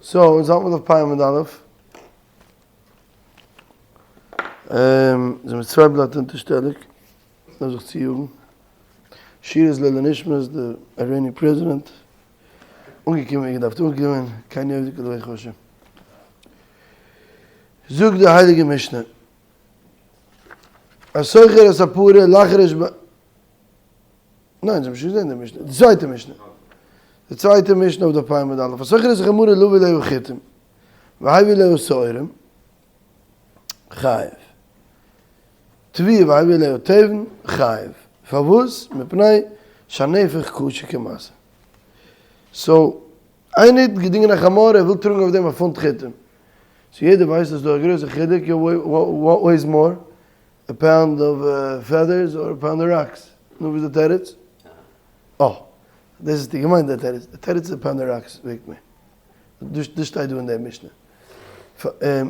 סאו, אונז האלט מיר דף פ' עמוד א'. זעמיר צוויי בלאט אונטערשטעליג. דארף זיך צויאגן. שיעור איז לעילוי נשמת די איראני פרעזידענט. אנגעקומען ווי געדארפט אנקומען, קיין נזק ולא חשוב. זאגט די הייליגע משנה. הסוחר את הפרה לחרש ב. ניין, זיי האבן שוין געזען די משנה, די צווייטע משנה. די צווייטע משנה אויף דף פ' עמוד א', הסוחר את החמורה להביא עליה חיטים, והביא עליה שעורים, חייב. תבואה והביא עליה תבן, חייב. פארוואס? מפני שהנפח קשה כמשא. so, איינער האט געדינגען א חמור, ער וויל טראגן אויף דעם א פונט חיטים. so יעדער ווייסט אז ס'איז דא א גרויסע חילוק, what weighs more? A pound of feathers or a pound of rocks? נו וואס איז די תירוץ? אה, דאס האסטו געמיינט די תירוץ, די תירוץ איז א pound of rocks וועגט מער. דאס שטייט דא אין די משנה.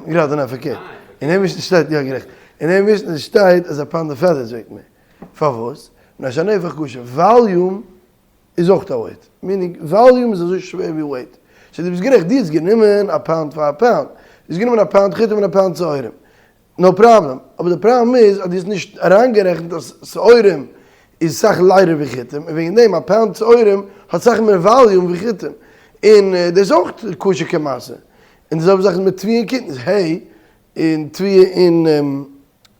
גראדע ניין פארקערט. אין די משנה שטייט, יא גערעכט. אין די משנה שטייט אז א pound of feathers וועגט מער. פארוואס? מפני שהנפח קשה. volume איז אויך א weight. meaning volume איז אזוי שווער ווי weight. so דו ביסט גערעכט, דו האסט גענומען א pound פאר א pound. דו האסט גענומען א pound חיטים און א pound שעורים. no problem, אבער די פראבלעם איז אז דו האסט נישט אריינגערעכנט אז שעורים איז סאך לייטער ווי חיטים, און וועגן דעם א pound שעורים האט סאך מער volume ווי חיטים, און דאס איז אויך קשה כמשא. און די זעלבע זאך איז מיט תבואה און קטניות, היי, און תבואה און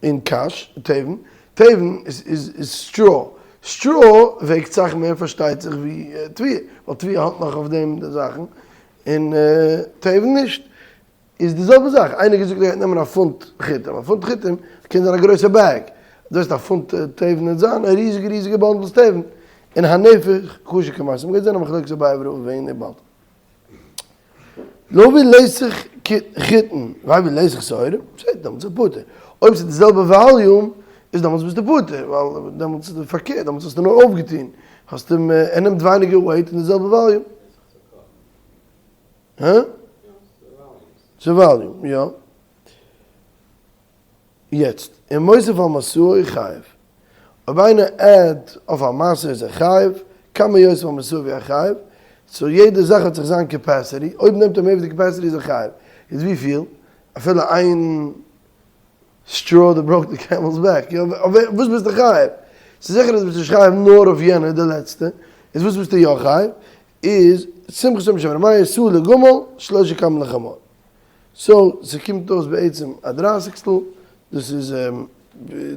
און קש, תבן, תבן איז איז straw, straw וועגט סאך מער פארשטייט זיך ווי תבואה, ווייל תבואה האט נאך אויף דעם די זאכן, און תבן נישט. איז די זעלבע זאך, איינער געזאגט ער גייט נעמען א פונט חיטים, א פונט חיטים קען זיין א גרויסע bag, דאס הייסט א פונט תבן וועט זיין א ריזיגע ריזיגע bundles תבן, און הנפח קשה כמשא, מ'גייט זען א מחלוקת אביי ורבא וועגן דעם באלד. להביא לתך חיטין והביא לתך שעורים, בסדר דעמאלטס איז ער פטור, אויב ס'איז די זעלבע volume איז דעמאלטס ביסטו פטור, ווייל דעמאלטס איז פארקערט, דעמאלטס האסטו נאר אויפגעטון, האסט אים, ער נעמט ווייניגער weight אין די זעלבע volume. הא? ס'איז volume, יא. יעצט, און מוסיף על משאו חייב. אויב איינער add אויף א משא איז ער חייב, כמה יוסיף על משאו ויהא חייב, so יעדע זאך האט זיך זיין capacity, אויב נעמט ער מער ווי די capacity איז ער חייב. איז וויפיל? אפילו איין straw that broke the camel's back, יא, אויף וואס ביסטו חייב? ס'איז זיכער אז ביסט נישט חייב נאר אויף יענע די לעצטע, איז וואס ביסטו יא חייב? איז סומכוס אומר בשם ר' מאיר סאה לגמל שלשה קבין לחמור. so ס'קומט אויס בעצם א דרייסיגסטל, דאס איז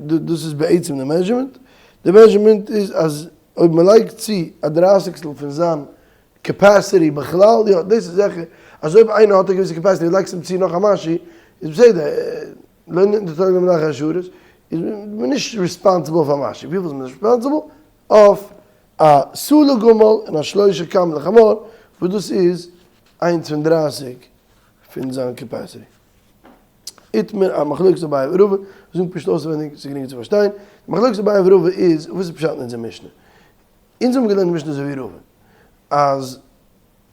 דאס איז בעצם די measurement, די measurement איז אז אויב מ'לייגט צו א דרייסיגסטל פון זיין capacity בכלל, יא דאס איז זיכער אז אויב איינער האט א געוויסע capacity און לייגסט אים צו נאך א משהו איז בסדר, לא ניתנה תורה למלאכי השרת, איז מען נישט responsible אויף א משהו, וויפיל איז מען responsible? אויף א סאה לגמל און א שלשה קבין לחמור, וואס דאס איז איינס פון דרייסיג פון זיין capacity. איתמר א מחלוקת אביי ורבא, זאג פשוט אויסווענדיג ס'איז גרינגער צו פארשטיין, די מחלוקת אביי ורבא איז, וואס איז פשט אין אונזער משנה? אונז האבן געלערנט די משנה אזוי ווי רבא, אז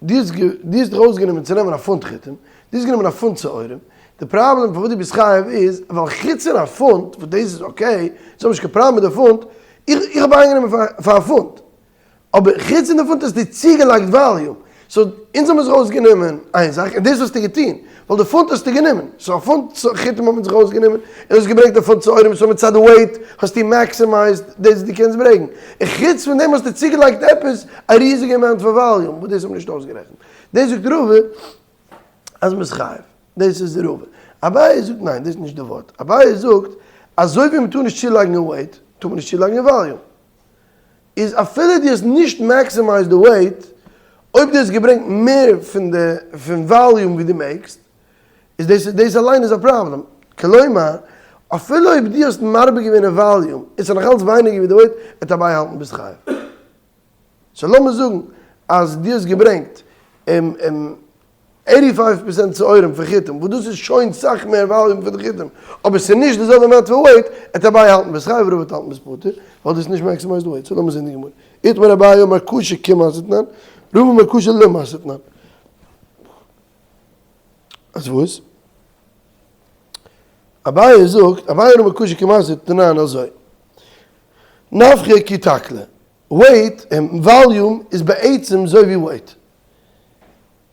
דו האסט דו האסט דיך אויסגענומען צו נעמען א פונט חיטים, דו האסט גענומען א פונט שעורים, די פראבלעם פארוואס דו ביסט חייב איז ווייל חוץ פון א פונט, וואס דאס איז okay, זיי האבן נישט קיין פראבלעם מיט די פונט, איך איך האב איינגענומען פאר פאר א פונט, אבער חוץ פון די פונט האסטו צוגעלייגט volume, so אונז האבן זיך אויסגענומען איין זאך און דאס האסטו געטון, ווייל די פונט האסטו גענומען, so א פונט חיטים האט מען זיך אויסגענומען, און האסט געברענגט א פונט שעורים, so מצד די weight האסטו maximized דאס וואס דו קענסט ברענגן, און חוץ פון דעם האסטו צוגעלייגט עפעס א ריזיגע amount פון volume, וואס דאס האט מען נישט אויסגערעכנט. דאס זאגט רבא אז מ'איז חייב, דאס איז רבא. אביי זאגט ניין, דאס איז נישט די ווארט, אביי זאגט אזוי ווי מ'טאר נישט צולייגן אין weight, טאר מען נישט צולייגן אין volume. איז אפילו דו האסט נישט maximized די weight, אויב דו האסט געברענגט מער פון די פון volume ווי דו מעגסט, איז דאס דאס אליין איז א פראבלעם. כלומר, אפילו אויב דו האסט מרבה געווען אין volume, איז עס נאכאלץ ווייניגער ווי די weight, וועט אביי האלטן ביסט חייב. so לאמיר זאגן אז דו האסט געברענגט eighty five percent שעורים פון חיטים, וואס דאס איז שוין סאך מער volume פון די חיטים, אבער ס'איז נישט די זעלבע amount פון weight, וועט אביי האלטן ביסט חייב, רבא וועט האלטן ביסט פטור, ווייל דאס איז נישט maximize די weight. so לאמיר זען די גמרא. איתמר אביי אמר קשה כמשא תנן, רבא אמר קשה למשא תנן. אז וואס? אביי זאגט, אביי אמר קשה כמשא תנן אזוי, נפחא כי תקלא, weight און volume איז בעצם זוי ווי weight.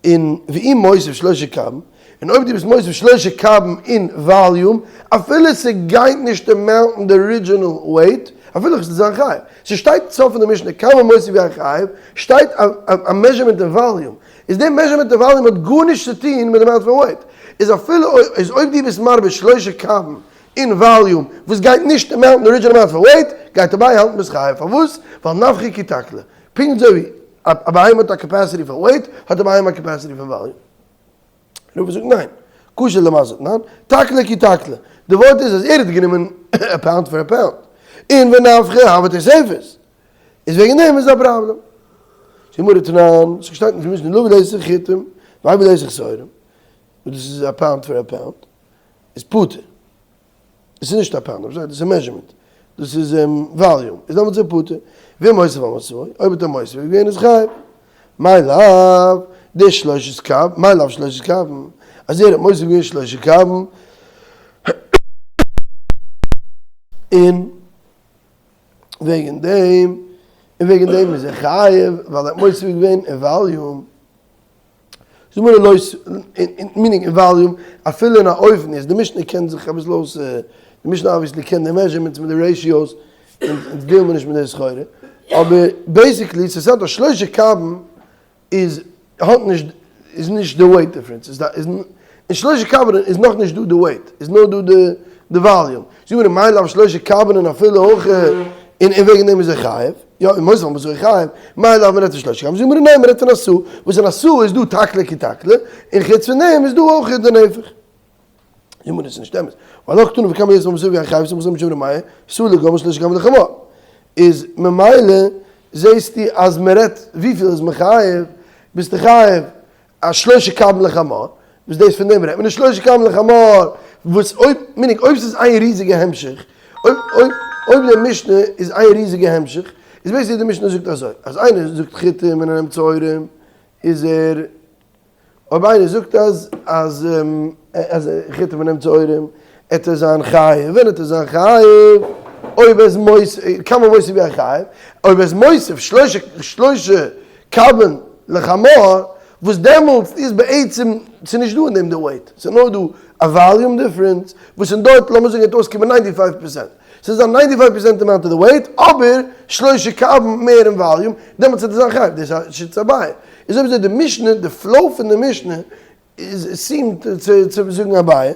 און ואם מוסיף שלושה קבין, און אויב דו ביסט מוסיף שלושה קבין אין volume, אפילו ס'גייט נישט amount ן די original weight, אפילו איך זאל זיין חייב. ס'שטייט סוף פון די משנה כמה מוסיף יהא חייב, שטייט א measurement אין volume. איז די measurement אין volume האט גארנישט צו טון מיט די amount פון weight. איז אפילו איז אויב דו ביסט מרבה שלושה קבין אין volume וואס גייט נישט amount ן די original amount פון weight, גייט אביי האלטן ביסט חייב. פארוואס? ווייל נפחא כי תקלא. פונקט אזוי ווי א בהמה האט א capacity פאר weight, האט א בהמה א capacity פאר volume. רבא זאגט ניין. קשה למשא ניין. תקלא כי תקלא. די ווארט איז אז ער האט גענומען א pound פאר א pound. און ונפחא הוה תוספת. איז וועגן דעם איז א פראבלעם. גמרא תנן, ס'שטייט אין די משנה לביא לתך חיטים, והביא לתך שעורים. וואס דאס איז א pound פאר א pound. איז פטור. עס איז נישט א pound, דאס איז measurement, דאס איז volume, איז דעמאלטס איז פטור, ואם מוסיף על משאו, אויב האט ער מוסיף געווען איז חייב. מאי לאו דשלושת קב, מאי לאו שלושת קבין, אז ער האט מוסיף געווען שלושה קבין, און וועגן דעם, און וועגן דעם איז ער חייב, ווייל ער האט מוסיף געווען אין volume. זאג מיר לויס, meaning אין volume, אפילו אין א אופן איז די משנה קען זיך אביסל אויס, די משנה obviously קען די measurements מיט די ratios, אונז deal מיר נישט מיט די סחורה, אבער basically ס'איז אז שלושה קבין איז האט נישט איז נישט די weight difference, איז אין שלושה קבין איז נאכנישט דא די weight, איז נאר דא די volume, זאג מיר מאי לאו שלושה קבין און אפילו אויך און וועגן דעם איז ער חייב. יא, און מוז זיין בזוי חייב, מאי לאו מ'רעדט פון שלושה קבין, זאגן מיר ניין מ'רעדט פון א סאה, וואס אין א סאה איז דא תקלא כי תקלא, און חוץ פון דעם איז דא אויך די נפח. זאגן מיר דאס איז נישט אמת, ווייל אויך תנא וקמא יעצט בזוי ווי א חייב ס'מוז זיין משום ר' מאיר, סאה לגמל שלושה קבין לחמור. איז ממילא זעהסטו אז מ'רעדט וויפיל איז מחייב, ביסטו חייב א שלושה קבין לחמור, וואס דאס פון דעם רעדט מען נישט שלושה קבין לחמור, וואס אויב, meaning אויב ס'איז איין ריזיגע המשך, אויב אויב אויב די משנה איז איין ריזיגע המשך, איז basically די משנה זאגט אזוי, אז איינער זאגט חיטים און ער נעמט שעורים, איז ער, אויב איינער זאגט אז אז אז חיטים און נעמט שעורים, עט ער זיין חייב, ווען עט ער זיין חייב? אויב ער איז מוסיף, כמה מוסיף יהא חייב, אויב ער איז מוסיף שלושה שלושה קבין לחמור, וואס דעמאלטס איז בעצם, ס'איז נישט דא אין דעם די weight, ס'איז נאר דא א volume difference, וואס אין דארט לאמיר זאגן וועט אויסקומען ninety five percent, ס'איז א ninety five percent amount of די weight, אבער שלושה קבין מער אין volume, דעמאלטס וועט עס זיין חייב, דאס איז א שיטת אביי. איז אויב אזוי די משנה, די flow פון די משנה איז seemed צו זאגן אביי.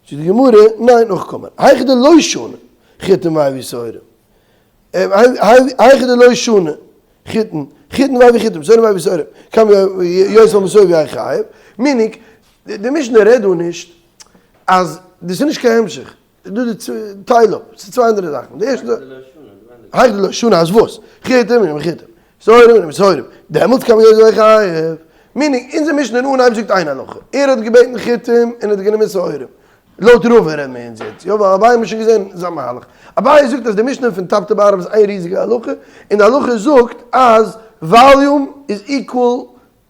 זאגט די גמרא, ניין נאכקומען, היכא דלא שני חיטין והביא שעורים, היכא דלא שני חיטין, חיטין והביא חיטין, שעורים והביא שעורים, כמה יוסיף על משאו יהא חייב, meaning, די משנה רעדט דא נישט אז דאס איז נישט קיין המשך, דא די טייל אפ, ס'איז צוויי אנדערע זאכן, די ערשטע, היכא דלא שני אז וואס? חיטין און חיטין, שעורים און שעורים, דעמאלטס כמה יוסיף יהא חייב, meaning, אונזער משנה אין אנהייב זאגט איין הלכה, ער האט געבעטן חיטים און האט גענומען שעורים, לויט רבא רעדן מיר אונז יעצט, יא ווייל אביי האבן מיר שוין געזען זיין מהלך, אביי זאגט אז די משנה פון top to bottom איז איין ריזיגע הלכה, און די הלכה זאגט אז volume איז equal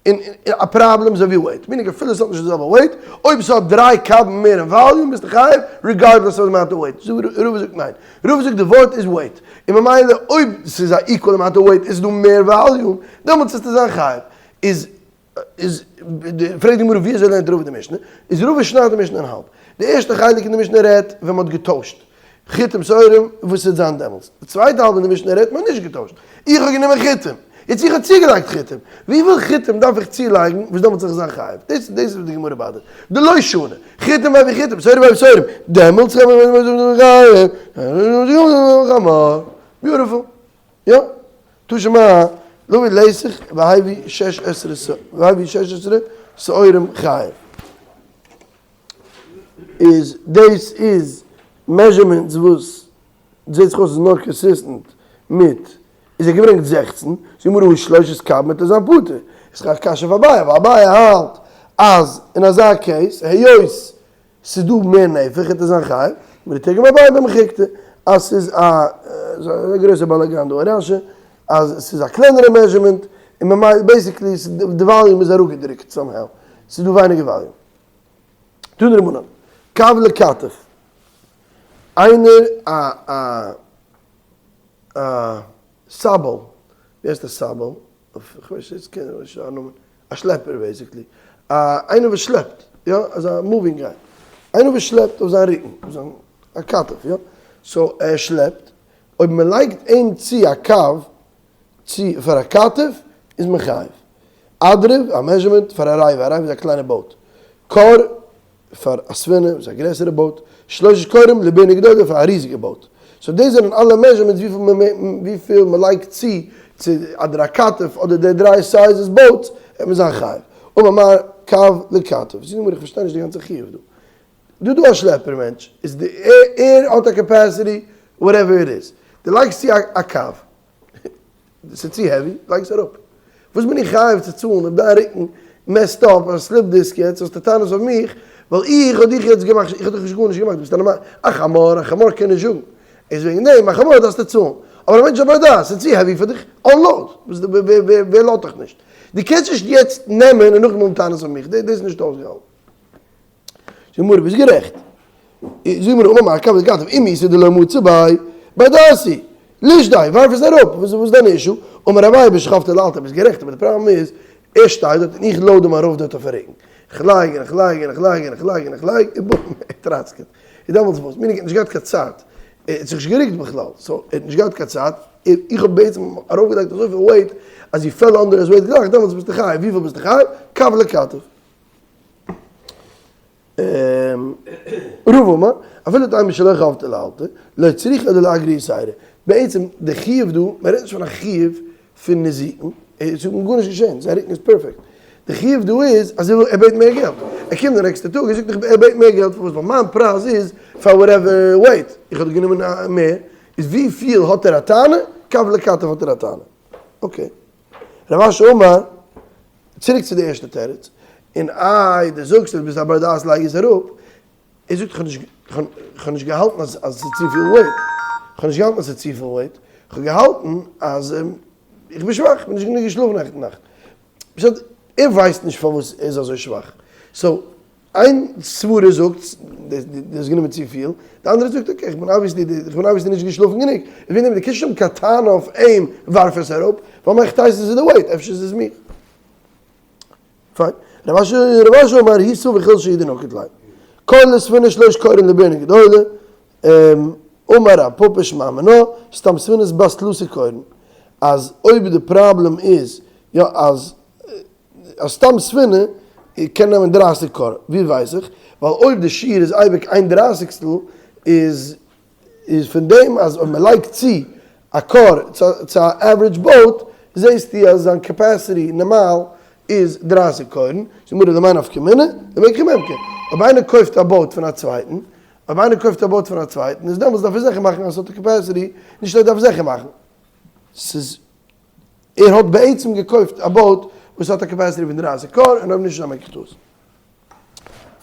און א פראבלעם אזוי ווי weight, meaning אפילו עס האט נישט די זעלבע weight, אויב עס האט דריי קבין מער אין volume ביסטו חייב regardless of די amount of weight, רבא זאגט ניין, רבא זאגט די ווארט איז weight, און ממילא אויב ס'איז א equal amount of weight איז דא מער volume, דעמאלטס וועסטו זיין חייב, איז איז פרעגט די גמרא ווי אזוי לערנט רבא די משנה, איז רבא שניידט די משנה אין האלב, די ערשטע חלק אין די משנה רעדט ווען מ'האט געטוישט חיטים שעורים וואס וועט זיין דעמאלטס, די צווייטע האלב אין די משנה רעדט מ'האט נישט געטוישט, איך האב גענומען חיטים, יעצט איך האב צוגעלייגט חיטים, וויפיל חיטים דארף איך צולייגן וואס דעמאלטס זאל איך זיין חייב, דאס דאס איז וואס די גמרא באדערט, דלא שני, חיטים והביא חיטים, שעורים והביא שעורים, דעמאלטס קען מען חייב, beautiful, יא. תא שמע, לביא לתך והביא שש עשרה והביא שש עשרה שעורים חייב. איז דאס איז measurements וואס זעט זיך אויס איז נאר consistent מיט איז ער געברענגט 16, זאג מיר הוא שלושת קבין וועט ער זיין פטור. איז דאך א קשיא פאר אביי, ווייל אביי האלט אז אין אזא case היות ס'איז דא מער נפח וועט ער זיין חייב, ותרגמה אביי במחיקתא אז ס'איז א גרויסע באלאגאן דא אין רש"י, אז ס'איז א קלענערע measurement, און ממילא basically די volume איז אראפגעדרוקט somehow, ס'איז דא ווייניגער volume. תנו רבנן, קב לכתף, איינער א א א סאבעל, ווי הייסט א סאבעל? אויף כ'ווייס נישט קען נישט א נאמען, א שלעפער basically, א איינער וואס שלעפט, יא, אזא moving guy, איינער וואס שלעפט אויף זיין רוקן, אויף זיין, א כתף, יא, so ער שלעפט, אויב מען לייגט אים צו א קב צו פאר א כתף איז מען חייב. אדרב, א measurement פאר א עריבה, א עריבה איז א קליינע boat. כור פאר א ספינה וואס איז א גרעסערע boat. שלושה כורים לבירנא גדולה פאר א ריזיגע boat. so דאס זענען אלע measurements וויפיל מען לייגט צו צו אדער א כתף אדער די דריי sizes boats וועט מען זיין חייב. אמר מר קב לכתף. זאג מיר איך פארשטיי נישט די גאנצע חיוב דא. דא דא א שלעפער מענטש איז די ער האט א capacity whatever it is. די לייגסט צו א קב. ס'איז צו heavy, לייג עס אראפ. וואס בין איך חייב צו צאלן אויב דיין רוקן messed up א slip disc יעצט האסטו טענות אויף מיך ווייל איך האב דיך יעצט געמאכט, איך האב דיך נישט גארנישט געמאכט, דו ביסט א נארמאלע, א חמור, א חמור קען נישט זאגן, איז וועגן דעם א חמור דארפסטו צאלן, אבער א מענטש א בר דעת, ס'איז צו heavy פאר דיך, unload, ווער לאזט דיך נישט? דו קענסט נישט יעצט נעמען און נאכדעם האבן טענות אויף מיך, דאס איז נישט אויסגעהאלטן. זאג מיר ביסט גערעכט. זאג מיר אמר מר קב לכתף אם איתא דלא מצי ביה בר דעת לישדי ווארף עס אראפ וואס איז דיין issue? אמר אביי בשחבתיה לאלתר ביסט גערעכט אבער די פראבלעם איז ער שטייט דארט און איך load אים ארויף דארט אויפן רוקן איך לייג און איך לייג און איך לייג און איך לייג און איך לייג און בום ער טראסקעט איז דעמאלטס וואס? מיניק האט נישט געהאט קיין צייט ער האט זיך נישט גערוקט בכלל so ער האט נישט געהאט קיין צייט איך האב בעצם ארויפגעלייגט אזויפיל weight אז he fell under his weight גלייך דעמאלטס ביסטו חייב וויפיל ביסטו חייב? קב לכתף. רבא אמר, אפילו תימא שלא חבטו לאלתר, לא צריכא אלא לאגרא יתירא. בעצם די חיוב דא, מען רעדט נישט פון א חיוב פון נזיקין, עס איז אים גארנישט געשען, זיין רוקן איז פערפעקט. די חיוב דא איז אז ער בעט מער געלט. ער קומט די נעקסטע טאג, ער זאגט ער בעט מער געלט פארוואס? ווייל מיין פרייז איז פאר whatever weight, איך האב גענומען מער, איז וויפיל האט ער א טענה? קב לכתף האט ער א טענה. okay. רב אשי אמר, צוריק צו די ערשטע תירוץ, און איי דו זאגסט אז ביסט א בר דעת לייג עס אראפ, ער זאגט איך האב נישט געהאלטן אז עס איז צופיל weight, איך האב נישט געהאלטן אז עס איז צופיל weight, איך האב געהאלטן אז איך בין שוואך, איך בין נישט גענוג געשלאפן נעכטן נאכט, פשט ער ווייסט נישט פארוואס ער איז אזוי שוואך, so איין סברה זאגט דו האסט גענומען צופיל, די אנדערע זאגט okay איך בין obviously איך בין obviously נישט געשלאפן גענוג, איז וועגן דעם דו קענסט נישט האבן קיין טענה אויף אים ווארף עס אראפ, ווייל מהיכי תיתי איז די weight, אפשר איז עס מיך. פיין. רב אשי רב אשי אמר הוא סבר חולשא הוא דנקיט ליה. כור לספינה שלוש כורין לבירנא גדולה, אמר רב פפא שמע מינה, סתם ספינות בת תלתא כורין. אז אויב די פראבלעם איז יא אז א סתם ספינה קען נעמען דרייסיג כור, ווי ווייס איך? ווייל אויב די שיעור איז אייביג איין דרייסיגסטל איז איז פון דעם אז אויב מען לייגט צו א כור צו א average boat זעסטו אז זיין capacity נארמאל איז דרייסיג כורין, זאגט גמרא למאי נפקא מינה? למקחי ממכר, אויב איינער קויפט א boat פון א צווייטן, אויב איינער קויפט א boat פון א צווייטן איז דעמאלטס דארף ער זיכער מאכן אז עס האט א capacity, נישט ער דארף זיכער מאכן, ס'איז. ער האט בעצם געקויפט א boat וואס האט א capacity פון 30 כור און אויב נישט איז א מקח טעות.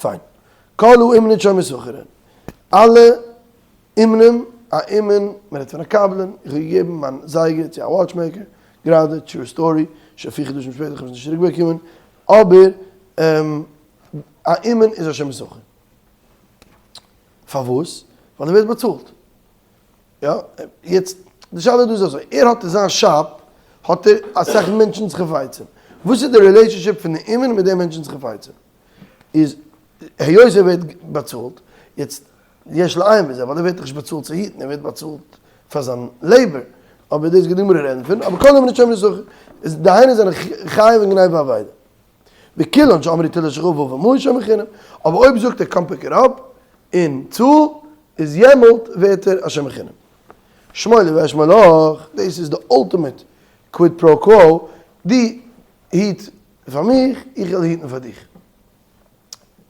פיין. כל האומנין שומר שכר הן. אלע אומנים, א אומן, מען רעדט פון א קבלן, איך האב געגעבן מיין זייגער צו א watchmaker, גראדע, true story, שוין פיר חדשים שפעטער איך האב עס נישט צוריק באקומען, אבער א אומן איז א שומר שכר. פארוואס? ווייל ער ווערט באצאלט. יא, יעצט, די שאלה דא איז אזוי, ער האט אין זיין shop האט ער אסאך מענטשנ'ס חפצים, וואס איז די relationship פון די אומן מיט די מענטשנ'ס חפצים? איז היות ער ווערט באצאלט, יעצט יש לעיין בזה, ווייל ער ווערט דאך נישט באצאלט צו היטן, ער ווערט באצאלט פאר זיין labor, אבער דאס גייט די גמרא רעדן פון, אבער כל אומן שומר שכר, איז דהיינו זענען חייב אין גניבה ואבידה. וכולן שאמרו טול את שלך והבא מעות שומר חינם, אבער אויב זאגט ער come pick it up און צאל, איז יעמאלט ווערט ער א שומר חינם. שמור לי ואשמור לך, דאס איז די ultimate quid pro quo, דו היט פאר מיך, איך וועל היטן פאר דיך.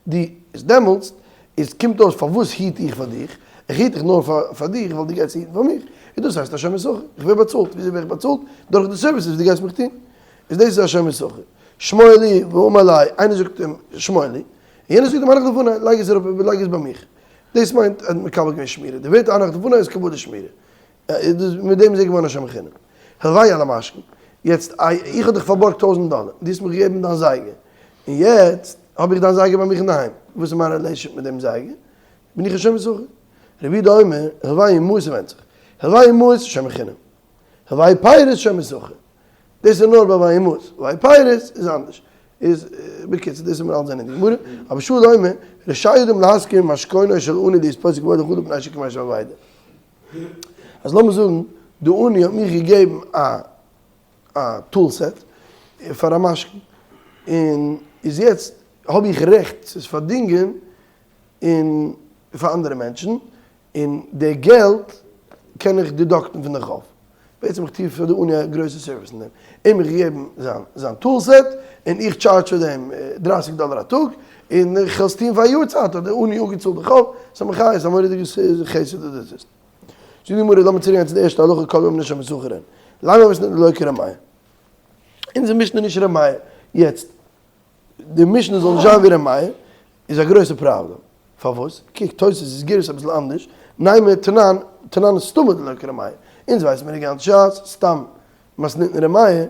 דו איז דעמאלטס איז קומט אויס פארוואס היט איך פאר דיך, איך היט דיך נאר פאר דיך ווייל דו גייסט היטן פאר מיך, איז דאס הייסט א שומר שכר, איך ווער באצאלט, וויאזוי ווער איך באצאלט? דורך די services וואס דו גייסט מיך טון, איז דאס איז א שומר שכר. שמור לי ואמר ליה, איינער זאגט אים שמור לי, און יענער זאגט אים הנח לפני, לייג עס אראפ, לייג עס ביי מיך, דאס מיינט אז מקבל געווען שמירה, די ווערטער הנח לפני איז קבלת שמירה, מיט דעם איז ער געווארן א שומר חינם. הלוהו על המשכון, יעצט איך האב דיך פארבארגט טויזנט דאלער, דו האסט מיך געגעבן דיין זייגער, און יעצט האב איך דיין זייגער ביי מיך אינדערהיים, וואס איז מיין relationship מיט דעם זייגער? בין איך א שומר שכר? רבי יהודה אומר, הלוהו מעות ווענדט זיך, הלוהו מעות שומר חינם, הלוהו פירות שומר שכר. דאס איז נאר ביי וימות, ביי פירות איז אנדערש. איז בקיצור דאס איז מיר אלץ זענען די גמרא, אבער שאול אומר, רשאי אדם להשכיר משכונו של עני להיות פוסק בו לחדו מפני שכמי שאבידה. אז לאמיר זאגן די עני האט מיך געגעבן א א tool set פאר א משכון, און איז יעצט האב איך רעכט צו עס פארדינגען און פאר אנדערע מענטשן, און די געלט קען איך deduct ן פון די חוב. בעצם איך טוה פאר די עני א גרויסע service אין דעם. אים איך געגעבן זיין זיין tool set, און איך טשארדזש פאר דעם דרייסיג דאלער א טאג, און איך וועל עס טוהן פאר א יאר צייט, האט די עני אפגעצאלט די חוב, ס'איז א מחיה, ס'איז א מורא'דיגע חסד וואס דאס איז. זאגט די גמרא, לאמיר צוריק גיין צו די ערשטע הלכה כל האומר שומר שכר אין. למה משנה דלא כר' מאיר? אונזער משנה איז נישט ר' מאיר. יעצט, די משנה זאל נישט זיין ווי ר' מאיר, איז א גרויסע פראבלעם. פארוואס? קוק, תוס' איז גירסא אביסל אנדערש, נימא תנן, תנן איז סתמא דלא כר' מאיר. אונז ווייסן מיר די גאנצע שס, סתם מתניתין ר' מאיר,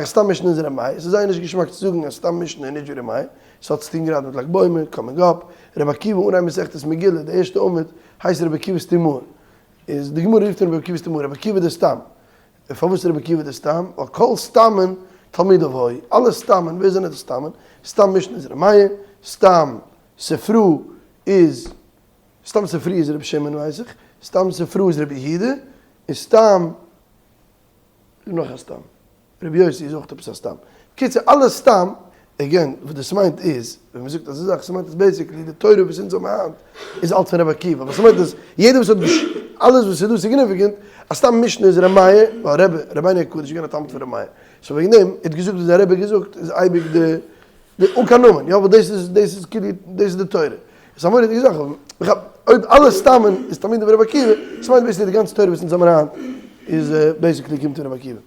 סתם משנה איז ר' מאיר, ס'איז זייער נישט געשמאק צו זאגן אז סתם משנה איז נישט ווי ר' מאיר, ס'האט צו טון גראדע מיט לג בעומר, coming up, רבי עקיבא אנהייב מסכת מגילה, די ערשטע עמוד, הייסט רבי עקיבא סתימאה. איז די גמרא רופט אים רבי עקיבא סתימאה, רבי עקיבא דסתם. און פארוואס רבי עקיבא דסתם? ווייל כל סתמין תלמידיו היו, אלע סתמין, ווער זענען די סתמין? סתם משנה איז ר' מאיר, סתם ספרא איז, סתם ספרי איז רבי שמעון ווייס איך, סתם ספרא איז רבי יהודה, און סתם, איז נאך א סתם. רבי יוסי איז אויך עפעס א סתם. בקיצור אלע סתם, again, וואס דאס מיינט איז, ווען מ'זאגט אזא זאך, ס'מיינט אז basically די תורה וואס אונז האבן היינט איז אלץ פון רבי עקיבא, אבער ס'מיינט אז יעדער וואס האט געש. אלעס וואס איז דא significant, א סתם משנה איז ר' מאיר, ווייל רבי, רבינו הקדוש איז געווען א תלמיד פון ר' מאיר. so וועגן דעם, ער האט געזאגט וואס דער רבי האט געזאגט איז אייביג די, די אן קיין נאמען, יא, ווייל דאס איז, דאס איז כאילו, דאס איז די תורה. ס'איז א מורא'דיגע זאך, אבער אויב אלע סתמים איז תלמידים פון רבי עקיבא, ס'מיינט basically די גאנצע תורה וואס אונז האבן היינט איז basically קומט פון רבי עקיבא.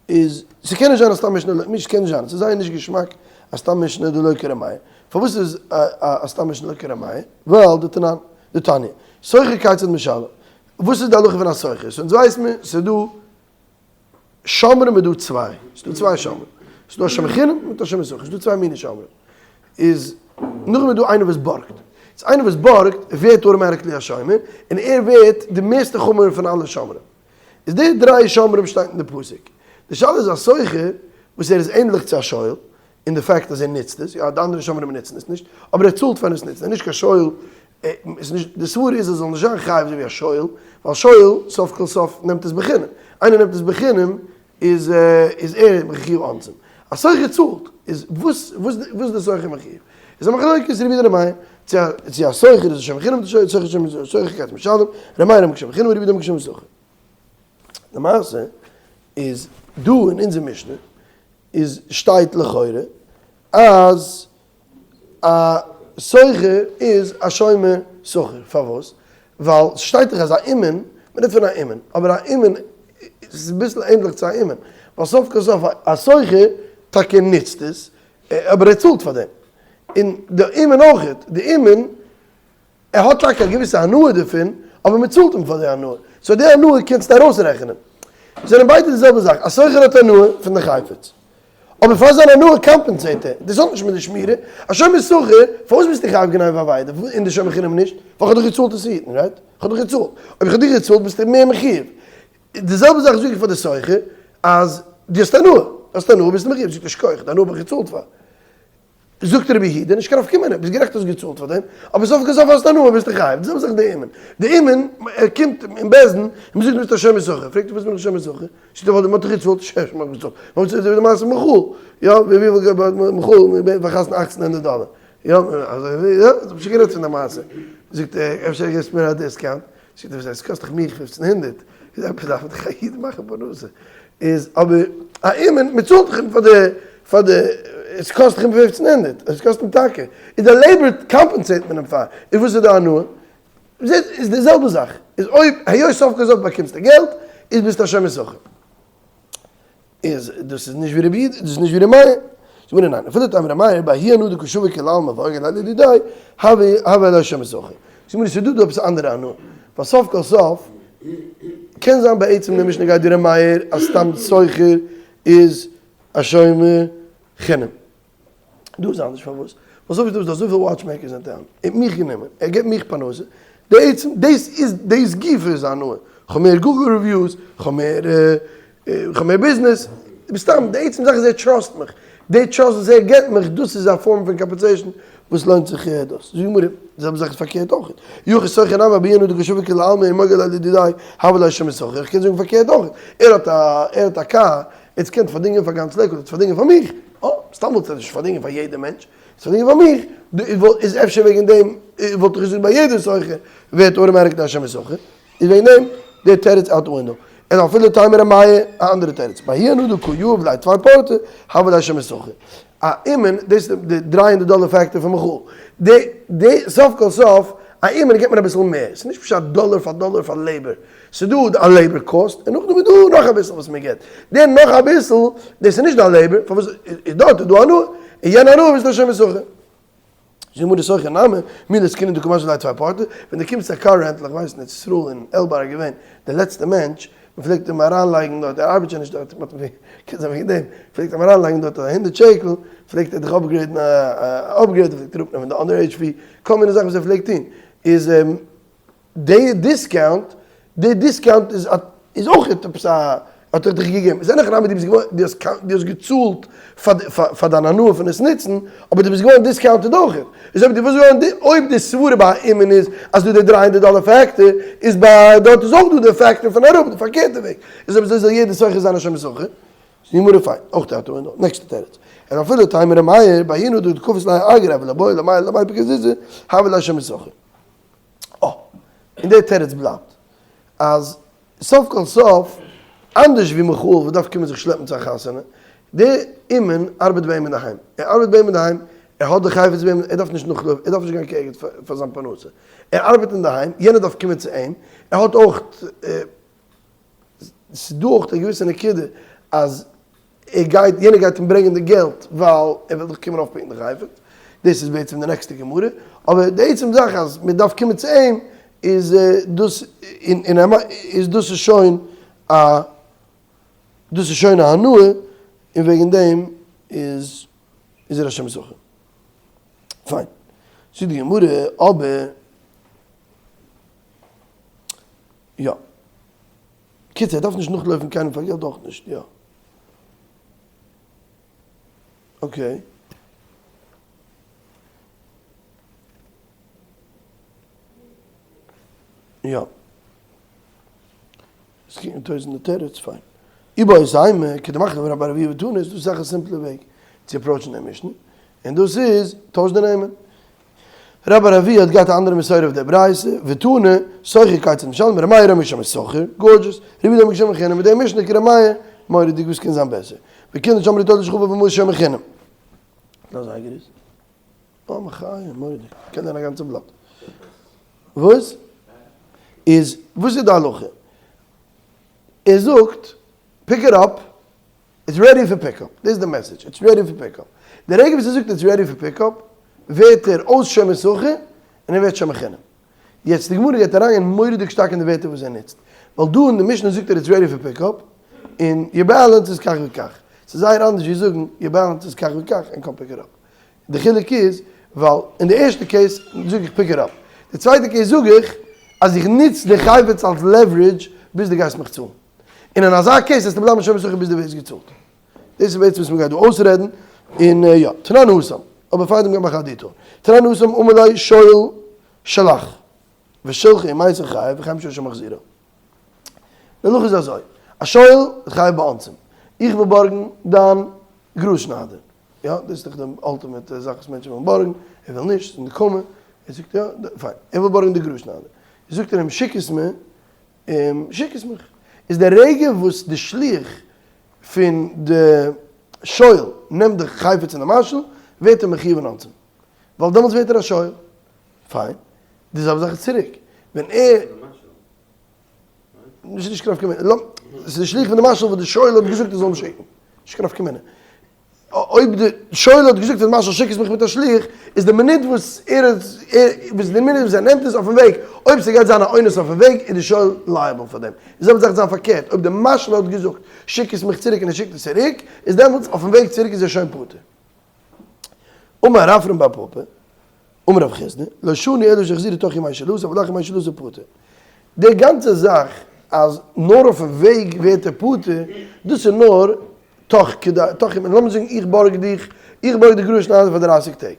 איז ס'קען נישט זיין א סתם משנה לא, נישט קען נישט זיין, ס'איז זייער נישט געשמאק א סתם משנה דלא כר' מאיר. פארוואס איז א סתם משנה לא כר' מאיר? ווייל דתנן, דתניא, שוכר כיצד משלם. וואס איז די הלכה פון א שוכר? so אונז ווייס מיר ס'איז דא שומרים איז דא צוויי, ס'איז דא צוויי שומרים, ס'איז דא א שומר חינם מיט א שומר שכר, ס'איז דא צוויי מיני שומרים. איז נאכדעם איז דא איינער וואס בארגט. איז איינער וואס בארגט ווערט automatically א שומר, און ער ווערט די מערסטע חמור פון אלע שומרים. איז די דריי שומרים שטייט אין די פסוק. די שאלה איז א שוכר וואס ער איז ענדליך צו א שואל, אין די fact אז ער נוצט עס, יא די אנדערע שומרים נוצן עס נישט, אבער ער צאלט פארן עס נוצן, ער איז נישט קיין שואל, איז נישט, די סברא איז ער זאל נישט זיין חייב אזוי ווי א שואל, ווייל שואל סוף כל סוף נעמט עס בחינם, איינער נעמט עס בחינם איז איז ער מחיוב אונסים. א שוכר צאלט, איז וואס וואס איז די שוכר מחיוב? איז א מחלוקת רבי יהודה ר' מאיר, צו א צו א שוכר איז שומר חינם, צו שוכר שומר שוכר כיצד משלם, ר' מאיר אמר כשומר חינם רבי יהודה אמר כשומר שכר. למעשה איז דא אין אונזער משנה איז שטייט לכאורה אז א שוכר איז א שומר שכר, פארוואס? ווייל ס'שטייט דאך אז א אומן, מ'רעדט פון א אומן, אבער א אומן איז אביסל ענדליך צו א אומן, ווייל סוף כל סוף א שוכר טאקע נוצט עס, אבער ער צאלט פאר דעם, און די אומן אויכעט, די אומן ער האט טאקע א געוויסע הנאה דערפון, אבער מען צאלט אים פאר די הנאה, so די הנאה קענסטו ארויסרעכענען. זענען ביידע די זעלבע זאך, א שוכר האט הנאה פון די חפץ, אבער פאר זיין הנאה compensate ער, דאס האט נישט מיט די שמירה, א שומר שכר, פארוואס ביסטו חייב גניבה ואבידה, און די שומר חינם נישט? ווייל כ'האב דיך געצאלט עס צו היטן, right? כ'האב דיך געצאלט, אויב איך האב דיך געצאלט ביסטו מער מחיוב. די זעלבע זאך זאג איך פאר די שוכר, אז דו האסט הנאה, האסט הנאה ביסטו מחיוב, זאגט ער שכוח, די הנאה האב איך געצאלט פאר. זאגט רבי יהודה, נישט קיין נפקא מינה, ביסט גערעכט האסט געצאלט פאר דעם, אבער סוף כל סוף האסט הנאה ביסטו חייב, די זעלבע זאך די אומן, די אומן ער קומט אין בית דין און מ'זאגט ביסט א שומר שכר, פרעגט ער וואס בין איך שומר שכר, זאגט ער ווייל מ'האט דיך געצאלט, ש ש מ'האט געצאלט, מ'האט געצאלט אזוי ווי די מעשה מיט מיכאל, יא וויפיל מיכאל פאר חתונה אכצן הונדערט דאלער, יא אזוי יא, האב שוין גערעדט פון די מעשה, זאגט ער אפשר געבסט מיר א discount, זאגט ער וואס הייסט ס'קאסט דאך מיך פופצן הונדערט, איז עפעס דארף דאך א איד מאכן פרנסה, איז אבער א אומן מען צאלט דאך אים פאר די פאר די עס קאסט דאך אים פופצן הונדערט, עס קאסט אים טאקע, איז די labor compensate מען אים פאר, איז וואס איז די הנאה? איז די זעלבע זאך, איז אויב היות סוף כל סוף באקומסטו געלט, איז ביסטו א שומר שכר. איז דאס איז נישט ווי רבי דאס איז נישט ווי ר' מאיר. זאגט מיר ניין, אפילו טעם ר' מאיר בהאי הנאה דקא שביק כולי עלמא והגה ליה לדידיה, הוי הוי עליה שומר שכר. זאגט מיר ס'איז דא דא עפעס אנדערע הנאה, ווייל סוף כל סוף קען זיין בעצם די משנה גייט ווי ר' מאיר אז סתם שוכר איז א שומר חינם. דא איז אנדערש פארוואס? ווייל סוף איז דא אזויפיל watchmakers אין town, ער האט מיך גענומען, ער געבט מיך פרנסה, די עצם דאס איז דאס גופא איז א הנאה, כ'האב מער Google reviews, כ'האב מער. איך האב מער ביזנעס, סתם די עצם זאך איז ער trust מיך, די trust וואס ער געבט מיך דאס איז א form פון compensation וואס לוינט זיך דאס. זאגט די גמרא, די זעלבע זאך איז פארקערט אויך, אי הכי שוכר נמי בההיא הנאה דקא שביק לעלמא ומגי ליה לדידיה הוה ליה שומר שכר, איך קען זאגן פארקערט אויך, ער האט א ער האט א קאר, ער קען פארדינגען פאר גאנץ לעיקוואד, ער האט פארדינגען פאר מיך, אה, סתם וואלט ער נישט פארדינגען פאר יעדע מענטש, פארדינגען פאר מיך, איז אפשר וועגן דעם וואלט איך געזאגט ביי יעדע שוכר ווערט automatically א שומר שכר. איז וועגן דעם דער תירוץ out the window. און אפילו תימא ר' מאיר א אנדערע תירוץ. בההיא הנאה דקא יהיב ליה טפי פורתא, הוה ליה שומר שכר. א אומן, דאס איז די 300 דאלער factor פון מיכאל. די די סוף כל סוף, א אומן געבט מען אביסל מער. ס'איז נישט פשט דאלער פאר דאלער פאר labor. ס'איז דא א labor cost, און נאכדעם איז דא נאך אביסל וואס מען געבט. דער נאך אביסל, דאס איז נישט דיין labor, פארוואס איז דארט איז דא הנאה, און יענע הנאה ביסטו א שומר שכר. זאגט גמרא שוכר נמי, מי לעסקינן דקא משוי ליה טפי פורתא, ווען דו קומסט צו א car rental, איך ווייס אין ארץ ישראל אין אלבאר איז געווען דער לעצטער מענטש, מען פלעגט אים אריינלייגן דארט, ער ארבעט שוין נישט דארט, קען זיין וועגן דעם, פלעגט אים אריינלייגן דארט א הונדערט שקל, פלעגט ער דיך upgrade ן א upgrade, פלעגט ער אראפנעמען די underage fee, כל מיני זאכן וואס ער פלעגט טון, איז די discount, די discount איז איז אויך עפעס א, האט ער דיך געגעבן, איז אין הכי נמי דו ביסט געווארן, דו האסט דו האסט געצאלט פאר פאר דיין הנאה פון עס נוצן, אבער דו ביסט געווארן discounted אויך, איז אויב דו ביסט געווארן, אויב די סברה ביי א אומן איז אז דא די 300 דאלער factor, איז ביי דארט איז אויך דא די factor פון אראפ, די פארקערטע וועג, איז אויב אזוי זאל יעדער שוכר זיין א שומר שכר. זאגט די גמרא פיין, אויך די אטא און נעקסטע תירוץ, און אפילו תימא ר' מאיר, בההיא הנאה דקא כפיס ליה אגרא ולא בעי למעיל למיפק זוזי, הוה ליה שומר שכר. אה, און דער תירוץ בלייבט אז סוף כל סוף, אנדערש ווי מיכאל וואס דארף קומען זיך שלעפן צו א חתונה, דער אומן ארבעט ביי אים אינדערהיים, ער ארבעט ביי אים אינדערהיים, ער האט די חפץ ביי אים, ער דארף נישט נאכלויפן, ער דארף נישט גיין קיין ערגעץ פאר זיין פרנסה, ער ארבעט אינדערהיים, יענער דארף קומען צו אים, ער האט אויך, ס'איז דא אויך א געוויסע נקודה אז ער גייט, יענער גייט אים ברענגען די געלט ווייל ער וויל דאך קומען אויף pick ן די חפץ, דאס איז בעצם די נעקסטע גמרא, אבער די עצם זאך אז מען דארף קומען צו אים איז דאס איז דאס איז שוין א דאס איז שוין א הנאה און וועגן דעם איז איז ער א שומר שכר. פיין. זאגט די גמרא אבער יא. קיצור ער דארף נישט נאכלויפן קיינעם פאר געלט אויך נישט, יא. okay. יא. עס קוקט מיר אויס אין די תירוץ, פיין. איבעית אימא, כדמחליף רבה בר אבוה ותנא, איז דא אסאך א סימפלער וועג צו approach ן דעם משנה, און דאס איז, טויש די נעמען. רבה בר אבוה האט געהאט א אנדערע מסורה אויף דער ברייתא, ותנא, שוכר כיצד משלם, ר' מאיר אומר כשומר שכר, gorgeous, רבי יהודה אומר כשומר חינם, מיט דער משנה כר' מאיר, מורא'דיג וואס קען זיין בעסער. וכולן שאמרו תולדות שכבו במעות שומר חינם. נאר זייגער איז. אה מחיה, מורא'דיג. קען זיין א גאנצע בלאט. וואס? איז, וואס איז די הלכה? ער זאגט, pick it up, it's ready for pickup, דאס איז די message, it's ready for pickup. די רגע וואס ער זאגט it's ready for pickup, ווערט ער אויס שומר שכר, און ער ווערט שומר חינם. יעצט די גמרא גייט אריינגיין מורא'דיג שטארק אין די ווערטער וואס ער נוצט, ווייל דא אין די משנה זאגט ער it's ready for pickup, און your balance איז כך וכך. ס'איז זייער אנדערש ווי זאגן your balance איז כך וכך און come pick it up. די חילוק איז ווייל אין די ערשטע case זאג איך pick it up, די צווייטע case זאג איך אז איך נוץ די חפץ אלס leverage ביז דו גייסט מיך צאלן. און אין אזא case וועסטו בלייבן שומר שכר ביז דו ווערסט געצאלט. דאס איז בעצם וואס מ'גייט דא אויסרעדן, און יא, תנן התם, אבער פארדעם גיי מאך א detour. תנן התם אמר ליה שואל שלך, ושלחה ומתה חייב וכן בשור שמחזירו. די הלכה איז אזוי, א שואל איז חייב באונסים. איך וויל בארגן דיין גראז שניידער. יא, דאס איז דאך די ultimate זאך וואס מענטשן ווילן בארגן, ער וויל נישט, ס'איז נקמה, ער זאגט יא, פיין, ער וויל בארגן די גראז שניידער. זאגט ער אים שיק עס מיר, שיק עס מיך. איז די רגע וואס די שליח פון די שואל נעמט די חפץ אין די משאיל, ווערט ער מחיוב אין אונסים. ווייל דעמאלטס ווערט ער א שואל. פיין. די זעלבע זאך איז צוריק. ווען ער. נישט נישט קיין נפקא מינה. ס'איז די שליח פון די משאיל וואס די שואל האט געזאגט ער זאל אים שיקן. נישט קיין נפקא מינה. אויב די שואל האט געזאגט אז משאיל שיק עס מיך מיט א שליח, איז די מינוט וואס ער איז די מינוט וואס ער נעמט עס אויפן וועג, אויב ס'גייט זיין א אונס אויפן וועג, איז די שואל liable פאר דעם. די זעלבע זאך זיין פארקערט, אויב די משאיל האט געזאגט שיק עס מיך צוריק און ער שיקט עס צוריק, איז דעמאלטס אויפן וועג צוריק איז ער שוין פטור. אמר רפרם בר פפא, אמר רב חסדא, לא שנו אלא שהחזירו תוך ימי שאילתו, אבל לאחר ימי שאילתו פטור. די גאנצע זאך. אז נאר אויפן וועג ווערט ער פטור, דאס איז נאר תוך כדי, תוך כדי, לאמיר זאגן איך בארג דיך, איך בארג די גראז שניידער פאר דרייסיג טעג,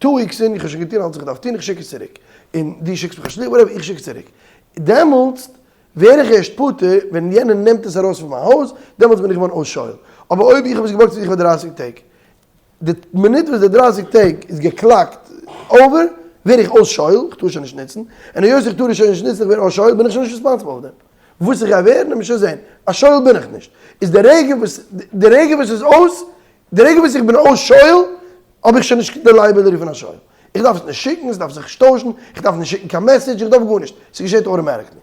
two weeks in, איך האב שוין געטון אלץ וואס איך דארף טון, איך שיק עס צוריק, און דו שיקסט מיך א שליח, whatever, איך שיק עס צוריק, דעמאלטס ווער איך ערשט פטור ווען יענער נעמט עס ארויס פון מיין הויז, דעמאלטס בין איך געווארן אויס שואל, אבער אויב איך האב עס געבארגט פון דיך פאר דרייסיג טעג, די מינוט וואס די דרייסיג טעג איז גע clocked over, ווער איך אויס שואל, איך טאר שוין נישט נוצן, און היות איך טאר עס שוין נישט נוצן, איך ווער אויס שואל, בין איך שוין נישט responsible אויף דעם. וואס איך גיי ווערן, וועט מען שוין זען. א שואל בין איך נישט. איז די רגע וואס, די רגע וואס איז אויס, די רגע וואס איך בין אויס שואל, האב איך שוין נישט די liability פון א שואל. איך דארף עס נישט שיקן, עס דארף זיך נישט טוישן, איך דארף נישט שיקן קיין message, איך דארף גארנישט. ס'געשעט automatically.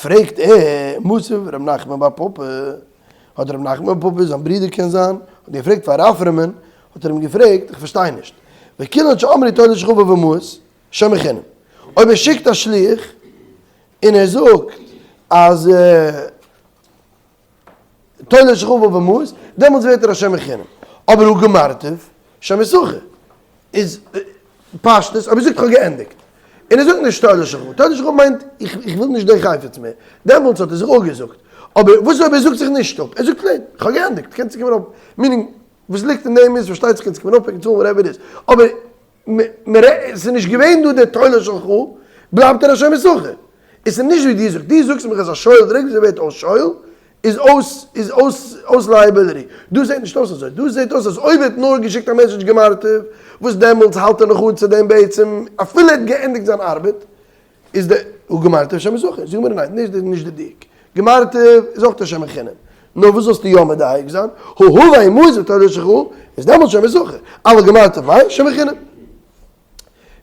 פרעגט ער, מתיב ר' נחמן בר פפא, האט ר' נחמן בר פפא, זיין ברודער קען זיין, האט געפרעגט פאר רפרמ'ן, האט ער אים געפרעגט, איך פארשטיי נישט, וכולן שאמרו תולה שלך ובמעות, שומר חינם, אויב ער שיקט א שליח און ער זאגט אז תולה שלך ובמעות, דעמאלטס ווערט ער א שומר חינם, אבער הא גמרתיו, שומר שכר, איז פשטות, אויב ער זאגט איך האב געענדיגט, און ער זאגט נישט תולה שלך, תולה שלך מיינט איך וויל נישט די חפץ מער, דעמאלטס האט ער זיך אפגעזאגט, אבער וואס אויב ער זאגט זיך נישט אפ, ער זאגט plain, איך האב געענדיגט, קענסט קומען אויף, meaning וואס ליגט אין דעם איז פארשטייט זיך קענסט קומען אויפ pickן צאלן whatever it is, אבער ס'איז נישט געווען דא די תולה שלך, בלייבט ער א שומר שכר. עס איז נישט ווי דו זאגסט, דו זאגסט מיך אז א שואל די רגע וואס ער ווערט אויס שואל איז אויס איז אויס אויס liability, דא זעט נישט אויס אזוי, דא זעט אויס אז אויב ער האט נאר געשיקט א message גמרתיו, וואס דעמאלטס האלט ער נאך אן צו דעם בעצם אפילו ער האט געענדיגט זיין ארבעט, איז די הא גמרתיו שומר שכר, זאג מיר ניין, נישט נישט די דיוק, גמרתיו איז אויך א שומר חינם, נאר וואס זאלסטו יא מדייק זיין, הא הבא ומעות ותולה שלך, איז דעמאלטס שומר שכר, אבל גמרתיו מאי שומר חינם.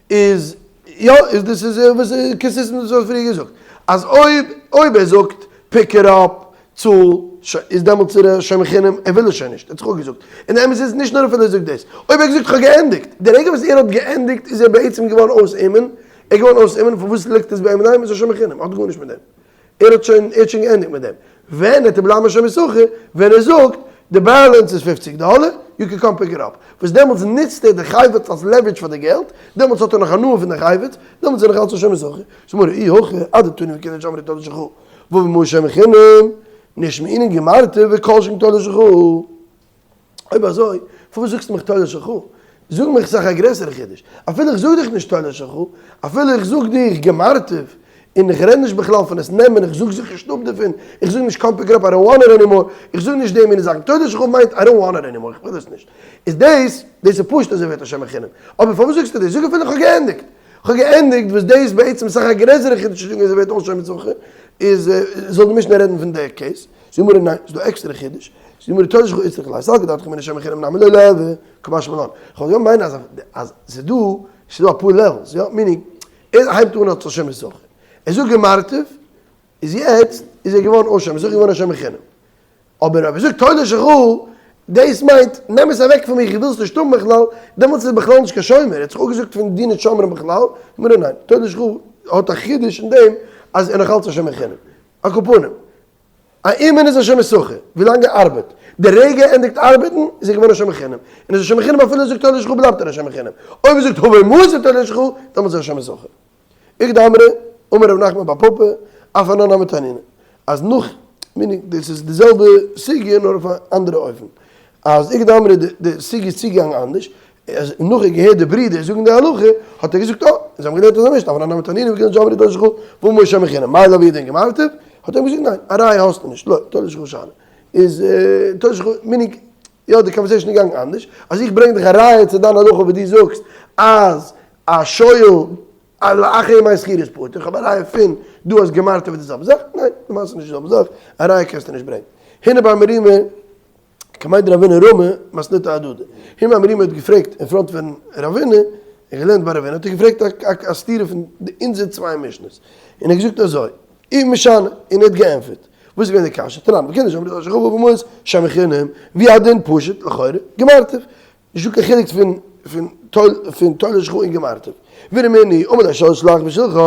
איז יא איז דאס איז וואס איז consistent וואס האסט פריער געזאגט אז אויב אויב ער זאגט pick it up צאל איז דעמאלטס איז ער שומר חינם ער וויל עס שוין נישט ער האט זיך אפגעזאגט און די אמת איז נישט נאר אפילו ער זאגט דאס אויב ער האט געזאגט איך האב געענדיגט די רגע וואס ער האט געענדיגט איז ער בעצם געווארן אויס אומן ער איז געווארן אויס אומן פון וואס ליגט עס ביי אים אינדערהיים איז ער שומר חינם האט גארנישט מיט דעם. ער האט שוין ער האט שוין געענדיגט מיט דעם. ווען וועט ער בלייבן שומר שכר? ווען ער זאגט די balance איז פופציג דאלער, you can come pick it up. וואס דעמאלטס נוצט ער די חפץ אלס leverage פאר די געלט, דעמאלטס האט ער נאך הנאה פון די חפץ, דעמאלטס איז ער נאך אלץ א שומר שכר. זאגט מר אי הכי אדתני וכולן שאמרו תולה שלך ובמעות שומר חינם, נשמעינן גמרתיו וכל שכן תולה שלך. אויב אזוי, פארוואס זאגסטו מיך תולה שלך? זאג מיך סאך א גרעסערע חידוש. אפילו איך זאג דיך נישט תולה שלך, אפילו איך זאג דיך גמרתיו, און איך רעד נישט בכלל פון עס נעמען, איך זאג זיך נישט אפ דערפון, איך זאג נישט come pick up I don't want it anymore, איך זאג נישט די מיני זאכן, תולה שלך מיינט I don't want it anymore, איך וויל עס נישט. איז דאס, דאס איז פשוט אזוי ווערט א שומר חינם. אבער פארוואס זאגסטו דאס? זאג אפילו איך האב געענדיגט. איך האב געענדיגט וואס דאס בעצם סאך א גרעסערע חידוש צו זאגן אז ער ווערט אויס שומר שכר, איז זאל די משנה רעדן פון די case. זאגט גמרא ניין, ס'איז דא עקסטערע חידוש, זאגט גמרא תולה שלך איצטריך ליה, סלקא דעתך אמינא שומר חינם נמי לא ליהוי, קא משמע לן. כ'וואלט געוואלט מיינען אז אז ס'איז דא, ס'איז דא אפאר levels, יא, meaning, ער הייבט אן אלס א שומר שכר, ער זאגט גמרתיו, איז יעצט איז ער געווארן אויס שומר שכר, געווארן א שומר חינם. אבער אויב ער זאגט תולה שלך, דאס מיינט, נעם עס אוועק פון מיך, איך וויל עס נישט האבן בכלל, דעמאלטס איז ער בכלל נישט קיין שומר, ער האט זיך אפגעזאגט פון דיני שומרים בכלל, גמרא ניין, תולה שלך האט א חידוש אין דעם אז ער נאך אלץ א שומר חינם. על כל פנים, א אומן איז א שומר שכר, ווילאנג ער ארבעט. די רגע ער ענדיגט ארבעטן, איז ער געווארן א שומר חינם. און איז א שומר חינם אפילו ער זאגט תולה שלך בלייבט ער א שומר חינם. אויב ער זאגט הבא ומעות תולה שלך, דעמאלטס איז ער א שומר שכר. איכא דאמרי, אמר רב נחמן בר פפא, אף אנן נמי תנינא, אז נאך, meaning דאס איז די זעלבע סוגיא נאר אויף א אנדערע אופן. אז איכא דאמרי די סוגיא איז צוגעגאנגען אנדערש, אז נאך ער געהערט די ברידער זאגן די הלכה, האט ער געזאגט אה, זיי האבן געלערנט אזא משנה, אף אנן נמי תנינא וכולן שאמרו תולה שלך ובמעות שומר חינם, מאי לאו הוא הדין גמרתיו, האט ער אים געזאגט ניין, א ראיה האסטו נישט, לא, תולה שלך שאני, איז תולה שלך, meaning, יא די conversation איז געגאנגען אנדערש, אז איך ברענג דיך א ראיה צו דיין הלכה וואס דו זאגסט אז א שואל לאחר ימי שכירות איז פטור, איך האב א ראיה פון דא אז גמרתיו איז די זעלבע זאך, ניין, למעשה איז נישט די זעלבע זאך, א ראיה קענסטו נישט ברענגען. הנה בר מרימא. קמיה דרבינא רמי מתניתא אהדדי. הנה בר מרימא האט געפרעגט אין front פון רבינא, ער האט געלערנט ביי רבינא, האט ער געפרעגט א סתירה פון אונזער צוויי משנה'ס, און ער האט געזאגט אזוי, ומשני, און ער האט געענטפערט. וואס איז געווען די קשיא? תנן, וכולן שאמרו תולה שלך ובמעות שומר חינם, והוא הדין פשוט, לכאורה, גמרתיו. נישטא קיין חילוק פון פון תולה שלך און גמרתיו. ורמינהו, אמר ליה שואל שלח ושלך,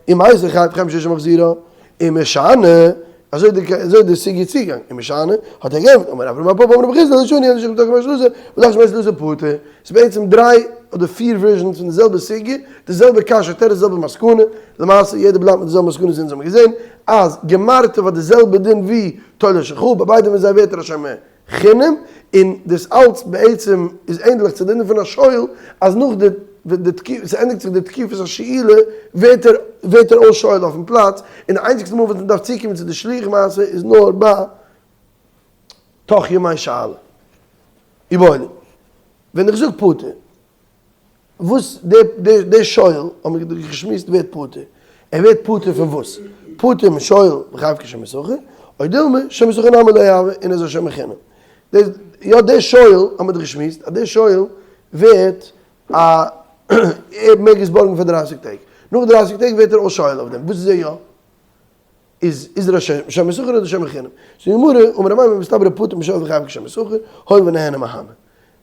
אם מתה חייב חמשה שמחזירה, ומשני. אזוי די אזוי די סוגיא צוגאנג, און משנה האט ער געענטפערט, אמר רב אמר פפא אמר רב חסדא לא שנו אלא שכתוב כבש לוזר, ודאך שמש לוזר פטור. ס'איז בעצם דריי אדער פיר versions פון די זעלבע סוגיא, די זעלבע קשיא תירוץ די זעלבע מסקנא, למעשה יעדער בלייבט מיט די זעלבע מסקנא וואס אונז האבן געזען, אז גמרתיו האט די זעלבע דין ווי תולש שחל, ביי ביידע פון זיי ווערט ער א שומר חינם, און דאס אלץ בעצם איז ענדליך צו דינען פון א שואל, אז נאך די ווען די תקופה, ס'ענדיגט זיך די תקופת השאילה, ווערט ער ווערט ער אויס שואל אויפן פלאץ, און די איינציגסטע מאל וואס מ'דארף צוקומען צו די שליח מעשה איז נאר ביי תוך ימי שאלה. איבעיא, ווען איך זאג פטור, וואס די די שואל האבן מיר געשמועסט ווערט פטור, ער ווערט פטור פון וואס? פטור משואל וחייב כשומר שכר, או דילמא שומר שכר נמי לא הוי און ער איז א שומר חינם. יא די שואל האבן מיר דאך געשמועסט אז די שואל ווערט א ער מעג עס בארגן פאר דרייסיג טעג, נאך דרייסיג טעג ווערט ער אויס שואל אויף דעם, וואס איז ער יא? איז איז ער א שומר שכר אדער שומר חינם? זאגט די גמרא, אמר אביי מסתברא פטור משואל וחייב כשומר שכר, הואיל ונהנה מהנה.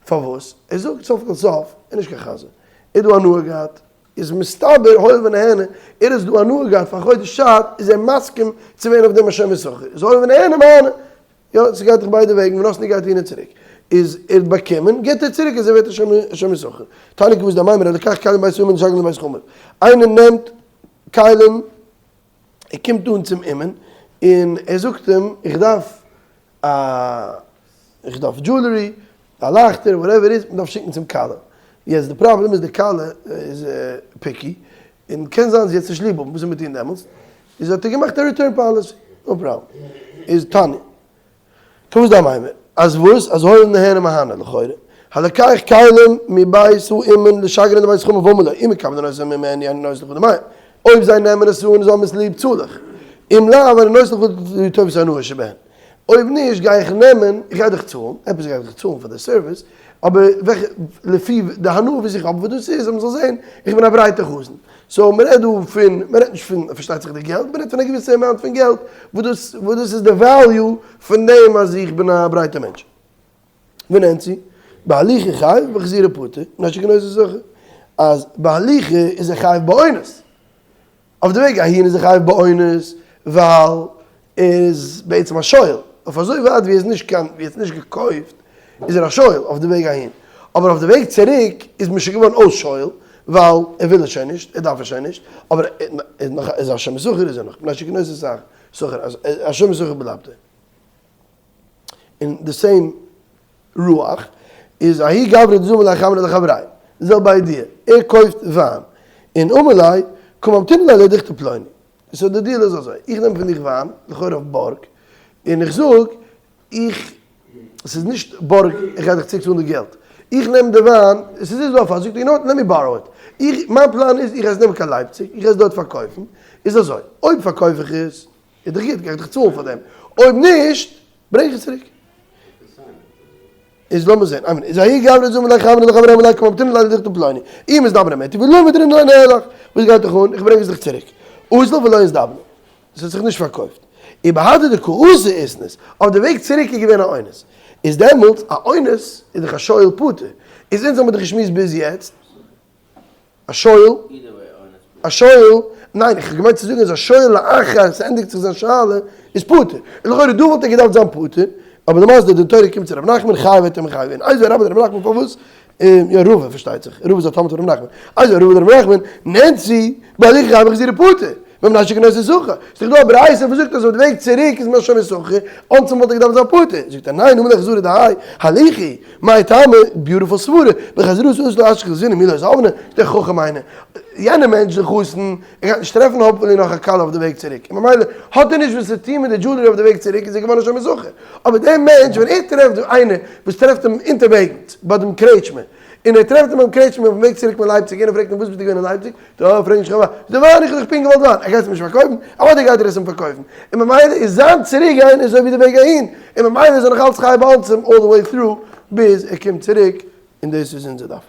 פארוואס? ער זאגט סוף כל סוף, ער איז נישט קיין חזיר, ער האט דא הנאה געהאט, איז מסתבר הואיל ונהנה, ער האט דא הנאה געהאט פאר חודש צייט, איז ער מסכים צו ווערן אויף דעם א שומר שכר, איז הואיל ונהנה מהנה, יא, ס'גייט דאך ביידע וועגן, ונתנו גייט אהין און צוריק, איז ער האט באקומען, גיבט ער צוריק אז ער ווערט א שומר שכר. תניא כוותיה דאמימר הלוקח כלים מבית האומן לשגרן לבית חמיו, איינער נעמט כלים, ער קומט אן צום אומן און ער זאגט אים איך דארף א איך דארף jewelry, א לייכטער, whatever איז, מ'דארף שיקן צום כלה. יעצט די פראבלעם איז די כלה איז picky, און קען זיין זי וועט עס נישט ליב האבן, וואס זאל מען טון דעמאלטס? איז האט ער געמאכט א return policy, no problem. איז תניא. טא וואס דארף מיינען? אז וואס? אז הואיל נהנה מהנה לכאורה, הלוקח כלים מבית האומן לשגרן לבית חמיו ואמר לו, אם מקבלין אותן ממני אני נותן לך דמיהם, אויב זיי נעמען עס אן זאל מען עס ליב צאל איך, אם לאו אני נותן לך לטובת הנאה שבהן, אויב נישט גיי איך נעמען, איך גיי דיך צאלן, עפעס גיי איך דיך צאלן פאר די סערוויס, אבער וועלכע, לפי די הנאה וואס איך האב וואס דאס איז אז מען זאל זען איך בין א ברייטע חתן. so מען רעדט דא פון, מען רעדט נישט פון פארשטייט זיך די געלט, מען רעדט פון א געוויסע amount פון געלט, וואס דאס וואס דאס איז די value פון דעם אז איך בין א ברייטע מענטש. ונאנסו, בהליכה חייב בחזירה פטור, נשק און עושה זכר, אז בהליכה איז ער חייב באונס, אויף די וועג אהין איז ער חייב באונס ווייל ער איז בעצם א שואל, אויף אזוי ווייט ווי ער איז נישט קיין ווי ער האט נישט געקויפט איז ער א שואל אויף די וועג אהין, אבער אויף די וועג צוריק איז מען שוין געווארן אויס שואל ווייל ער וויל עס שוין נישט, ער דארף עס שוין נישט, אבער ער איז נאך איז א שומר שכר איז ער נאך, מפני שקנוס שכר, א שומר שכר בלייבט ער. און די same רוח איז ההוא גברא דזבין ליה חמרא לחבריה, די זעלבע idea, ער קויפט וויין, און אמר ליה קא ממתינא ליה לדוכתא פלוני, so די deal איז אזוי, איך נעם פון דיך וויין, לכאורה אויף בארג, און איך זאג, איך, ס'איז נישט בארג, איך גיי דיך צוריק צאלן די געלט, איך נעם די וויין, עס איז דא א פאר, זאגט ער, you know what, let me borrow it, איך, מיין פלאן איז, איך גיי עס נעמען קיין לייפציג, איך גיי עס דארט פארקויפן, איז אזוי, אויב פארקויף איך עס, איז דאך גוט, גיי איך דיך צאלן פאר דעם, אויב נישט, ברענג איך עס צוריק. איז לאמיר זען, איין מינוט, איז ההוא גברא דזבין ליה חמרא לחבריה אמר ליה קא ממתינא ליה לדוכתא פלוני, אי מזדמנא מטי ולא מטרינא לא ניהלך, וואס גייט דיך אן, איך ברענג עס דיך צוריק. אזל ולא אזדבנה, עס האט זיך נישט פארקויפט. ובהדי דקאתי איתנס, אויף די וועג צוריק איז געווען א אונס. איז דעמאלטס, א אונס איז דאך א שואל פטור. איז אונז האמיר דאך געשמועסט ביז יעצט, א שואל? א שואל? ניין, איך האב געמיינט צו זאגן אז א שואל לאחר ס'ענדיגט זיך זיין שאלה איז פטור. און לכאורה דא וואלט ער געדארפט זיין פטור, אבער למעשה די דין תורה קומט צו ר' נחמן, חייב וועט ער מחייב ווערן. איתיביה רבה דר' נחמן פארוואס? יא רבא פארשטייט זיך, רבא איז א תלמיד פון ר' נחמן. איתיביה רבא דר' נחמן, נאנסו, בהליכה חייב ובחזירה פטור. מפני שקנסו שכר. ס'איז דאך דא א ברייתא וואס זאגט אז אויף די וועג צוריק איז מען שוין שכר, אנצום וואלט ער געדארפט זיין פטור. זאגט ער ניין, אמר ליה חזרה דהאי הליכי, מאי טעמא, beautiful סברה, בחזרתו אתא לאשכח זבינא מי לא זבנה, איז דער חכם איינער. יענער מענטש דער חתן, ער גייט נישט טרעפן hopefully נאך א כלה אויף די וועג צוריק, און ממילא האט ער נישט וואס צו טון מיט די jewelry אויף די וועג צוריק איז ער געווארן שוין שכר. אבער דער מענטש ווען ער טרעפט איינער וואס טרעפט אים אונטערוועגנס ביי דעם קרעטשמע, און ער טרעפט אים ביים קרעטשמע אויפן וועג צוריק פון לייפציג, יענער פרעגט אים וואס ביסטו געווען אין לייפציג? זאגט ער, אה, פרעג נישט חבל, זאגט ער, וויין, איך האב דאך פונקט געוואלט וויין, ער גייט עס אים נישט פארקויפן? אוודאי גייט ער עס אים פארקויפן, און ממילא איז זיין צוריק גיין איז אזוי ווי די וועג אהין, און ממילא איז ער נאך אלץ חייב באונסים all the way through ביז ער קומט צוריק, און דאס איז אונזער דף.